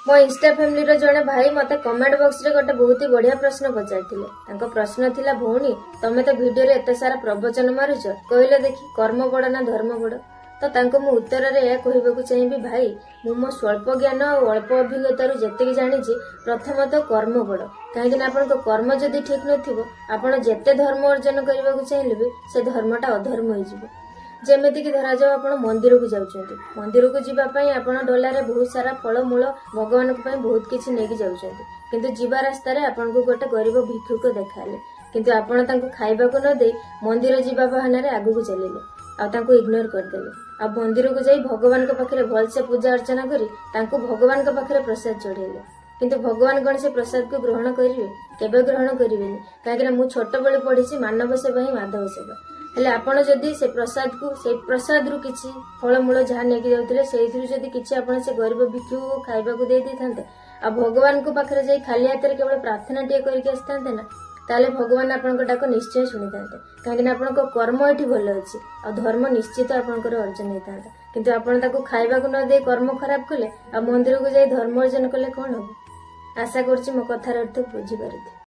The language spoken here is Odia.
ମୋ ଇନଷ୍ଟା ଫ୍ୟାମିଲିର ଜଣେ ଭାଇ ମତେ କମେଣ୍ଟ ବକ୍ସରେ ଗୋଟେ ବହୁତ ହି ବଢିଆ ପ୍ରଶ୍ନ ପଚାରିଥିଲେ। ତାଙ୍କ ପ୍ରଶ୍ନ ଥିଲା, ଭଉଣୀ ତମେ ତ ଭିଡିଓରେ ଏତେ ସାରା ପ୍ରବଚନ ମାରୁଛ, କହିଲ ଦେଖି କର୍ମ ବଡ ନା ଧର୍ମ ବଡ? ତ ତାଙ୍କୁ ମୁଁ ଉତ୍ତରରେ ଏହା କହିବାକୁ ଚାହିଁବି, ଭାଇ ମୁଁ ମୋ ସ୍ୱଳ୍ପ ଜ୍ଞାନ ଆଉ ଅଳ୍ପ ଅଭିଜ୍ଞତାରୁ ଯେତିକି ଜାଣିଛି, ପ୍ରଥମତଃ କର୍ମ ବଡ। କାହିଁକି ନା ଆପଣଙ୍କ କର୍ମ ଯଦି ଠିକ ନଥିବ, ଆପଣ ଯେତେ ଧର୍ମ ଅର୍ଜନ କରିବାକୁ ଚାହିଁଲେ ବି ସେ ଧର୍ମଟା ଅଧର୍ମ ହେଇଯିବ। ଯେମିତିକି ଧରାଯାଉ ଆପଣ ମନ୍ଦିରକୁ ଯାଉଛନ୍ତି, ମନ୍ଦିରକୁ ଯିବା ପାଇଁ ଆପଣ ଡଲାରେ ବହୁତ ସାରା ଫଳମୂଳ ଭଗବାନଙ୍କ ପାଇଁ ବହୁତ କିଛି ନେଇକି ଯାଉଛନ୍ତି, କିନ୍ତୁ ଯିବା ରାସ୍ତାରେ ଆପଣଙ୍କୁ ଗୋଟେ ଗରିବ ଭିକ୍ଷୁକ ଦେଖାହେଲେ, କିନ୍ତୁ ଆପଣ ତାଙ୍କୁ ଖାଇବାକୁ ନ ଦେଇ ମନ୍ଦିର ଯିବା ବାହାନାରେ ଆଗକୁ ଚାଲିଲେ ଆଉ ତାଙ୍କୁ ଇଗ୍ନୋର କରିଦେଲେ, ଆଉ ମନ୍ଦିରକୁ ଯାଇ ଭଗବାନଙ୍କ ପାଖରେ ଭଲସେ ପୂଜା ଅର୍ଚ୍ଚନା କରି ତାଙ୍କୁ ଭଗବାନଙ୍କ ପାଖରେ ପ୍ରସାଦ ଚଢେଇଲେ, କିନ୍ତୁ ଭଗବାନ କଣ ସେ ପ୍ରସାଦକୁ ଗ୍ରହଣ କରିବେ? କେବେ ଗ୍ରହଣ କରିବେନି। କାହିଁକିନା ମୁଁ ଛୋଟବେଳୁ ପଢିଛି ମାନବ ସେବା ହିଁ ମାଧବ ସେବା। ହେଲେ ଆପଣ ଯଦି ସେ ପ୍ରସାଦକୁ, ସେଇ ପ୍ରସାଦରୁ କିଛି ଫଳମୂଳ ଯାହା ନେଇକି ଯାଉଥିଲେ ସେଇଥିରୁ ଯଦି କିଛି ଆପଣ ସେ ଗରିବ ଭିକ୍ଷୁକୁ ଖାଇବାକୁ ଦେଇ ଦେଇଥାନ୍ତେ ଆଉ ଭଗବାନଙ୍କ ପାଖରେ ଯାଇ ଖାଲି ହାତରେ କେବଳ ପ୍ରାର୍ଥନା ଟିଏ କରିକି ଆସିଥାନ୍ତେ ନା, ତାହେଲେ ଭଗବାନ ଆପଣଙ୍କ ଡାକ ନିଶ୍ଚୟ ଶୁଣିଥାନ୍ତେ। କାହିଁକିନା ଆପଣଙ୍କ କର୍ମ ଏଠି ଭଲ ଅଛି ଆଉ ଧର୍ମ ନିଶ୍ଚିତ ଆପଣଙ୍କର ଅର୍ଜନ ହେଇଥାନ୍ତା। କିନ୍ତୁ ଆପଣ ତାକୁ ଖାଇବାକୁ ନ ଦେଇ କର୍ମ ଖରାପ କଲେ ଆଉ ମନ୍ଦିରକୁ ଯାଇ ଧର୍ମ ଅର୍ଜନ କଲେ କଣ ହବ? ଆଶା କରୁଛି ମୋ କଥାର ଅର୍ଥ ବୁଝିପାରୁଥିବେ।